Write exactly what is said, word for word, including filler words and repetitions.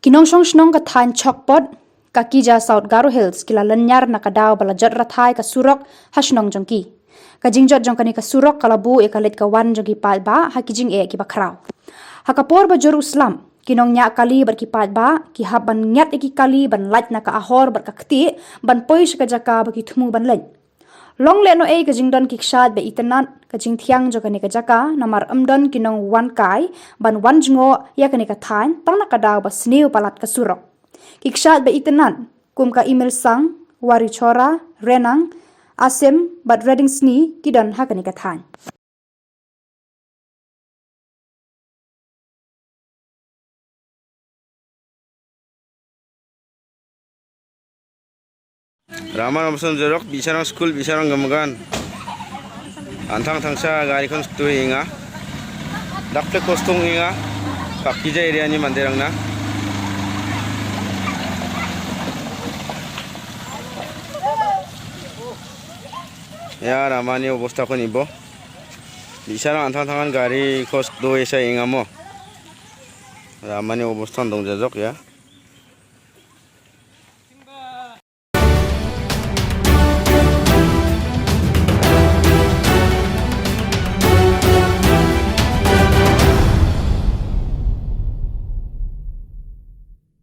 Ki nongshong shnong ka thaiñ Chokpot, Kakija, South Garo Hills, ki la lynñiar na ka daw ba la jot rathai ka surok ha shnong jong ki. Ka jingjot jong kane ka surok ka la buh ïa ka leit ka wan jong ki paidbah ha ki jingeh kiba khraw. Ha ka por ba jur u slap, ki nongñiah kali bad ki paidbah ki hap ban ngiat ïa ki kali ban lait na ka ahor bad ka ktieh ban poi sha ka jaka ba ki thmu ban leit. Long lehnohei ka jingdon ki kshaid ba itynnad, ka jingthiang jong kane ka jaka, namar ym don ki nongwan kai ban wan jngoh ïa kane ka thaiñ tang na ka daw ba sniew palat ka surok. Ki kshaid ba itynnad kum ka Imilsang, Warichora, Renang, Asem bad Redingsni ki don ha kane ka thaiñ. Raman Robson Jorok, Bisharang School, Bisharang Gamagan. Anthang thangsa gari khon stui inga. Dakte kostung inga. Pakija area ni manderang na. Ya, Ramani obosta khon ibo. Bisharang anthang thangan gari khos do esa inga mo. Ramani obosta dong jajok ya.